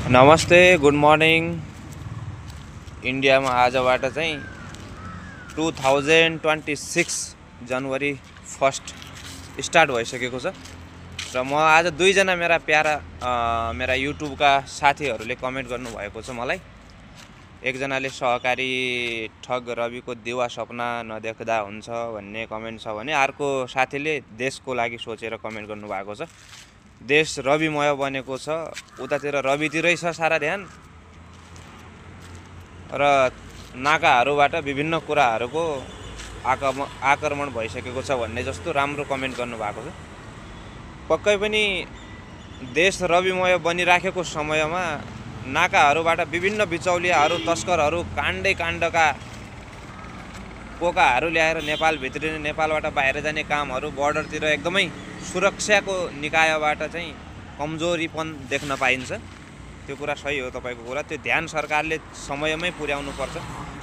नमस्ते, good morning. इन्डियामा आजबाट चाहिँ 2026 जनवरी 1 स्टार्ट भइसकेको छ र म आज दुईजना मेरा युट्युबका साथीहरूले कमेन्ट गर्नुभएको छ मलाई। एकजनाले सहकारी ठग रविको दिवा सपना नदेख्दा हुन्छ भन्ने कमेन्ट छ भने अर्को साथीले देशको लागि सोचेर कमेन्ट गर्नुभएको छ। देश रविमय बनेको छ, उतातिर रवितिरै छ सारा ध्यान र नाकाहरूबाट विभिन्न कुराहरूको आक्रमण भइसकेको छ भन्ने जस्तो राम्रो कमेन्ट गर्नुभएको छ। पक्कै पनि देश रविमय बनिराखेको समयमा नाकाहरूबाट विभिन्न बिचौलियाहरू तस्करहरू काण्डका पोकाहरू ल्याएर नेपाल भित्रिने, नेपालबाट बाहिर जाने कामहरू, बोर्डरतिर एकदमै सुरक्षाको निकायबाट चाहिँ कमजोरीपन देख्न पाइन्छ। त्यो कुरा सही हो तपाईको कुरा। त्यो ध्यान सरकारले समयमै पुर्याउनु पर्छ।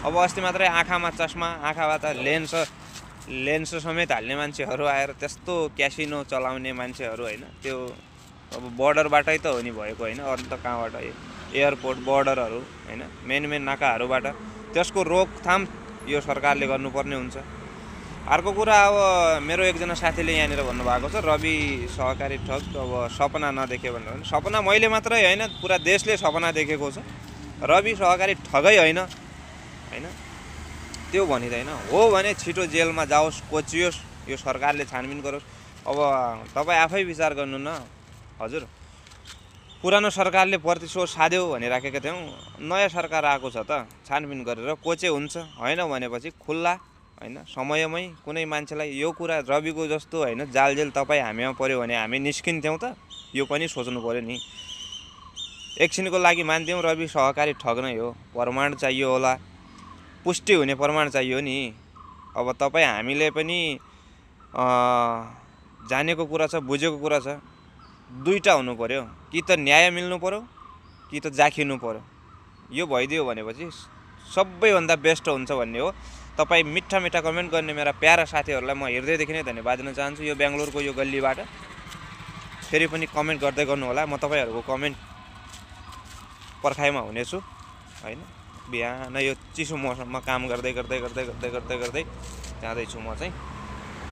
अब अस्ति मात्रै आँखामा चस्मा, आँखाबाट लेन्स समेत हाल्ने मान्छेहरू आएर त्यस्तो क्यासिनो चलाउने मान्छेहरू हैन, त्यो अब बोर्डरबाटै त हो नि भएको हैन, अरू त कहाँबाट? एयरपोर्ट, बोर्डरहरू हैन, मेन नाकाहरूबाट त्यसको रोकथाम यो सरकारले गर्नुपर्ने हुन्छ। अर्को कुरा, अब मेरो एकजना साथीले यहाँनिर भन्नुभएको छ रवि सहकारी ठग अब सपना नदेखे भनेर। सपना मैले मात्रै हैन, पुरा देशले सपना देखेको छ। रवि सहकारी ठगै हैन, त्यो भनिँदैन। हो भने छिटो जेलमा जाओस्, कोचियोस्, यो सरकारले छानबिन गरोस्। अब तपाईँ आफै विचार गर्नु न हजुर। पुरानो सरकारले प्रतिशोध साध्यो भनिराखेका थियौँ, नयाँ सरकार आएको छ त छानबिन गरेर कोचे हुन्छ, हैन भनेपछि खुल्ला हैन, समयमै कुनै मान्छेलाई यो कुरा रविको जस्तो हैन जालजेल तपाईँ हामीमा पर्यो भने हामी निस्किन्थ्यौँ त? यो पनि सोच्नु पर्यो नि। एकछिनको लागि मान्थ्यौँ रवि सहकारी ठग नै हो, प्रमाण चाहियो होला, पुष्टि हुने प्रमाण चाहियो नि। अब तपाईँ हामीले पनि जानेको कुरा छ, बुझेको कुरा छ, दुईटा हुनु पर्यो, कि त न्याय मिल्नु पर्यो कि त जाखिनु पर्यो। यो भइदियो भनेपछि सबैभन्दा बेस्ट हुन्छ भन्ने हो। तपाईँ मिठा कमेन्ट गर्ने मेरा प्यारा साथीहरूलाई म हृदयदेखि नै धन्यवाद दिन चाहन्छु। यो बेङ्गलोरको यो गल्लीबाट फेरि पनि कमेन्ट गर्दै गर्नु होला। म तपाईँहरूको कमेन्ट पर्खाइमा हुनेछु हैन। बिहान यो चिसो मौसममा काम गर्दै जाँदैछु म चाहिँ।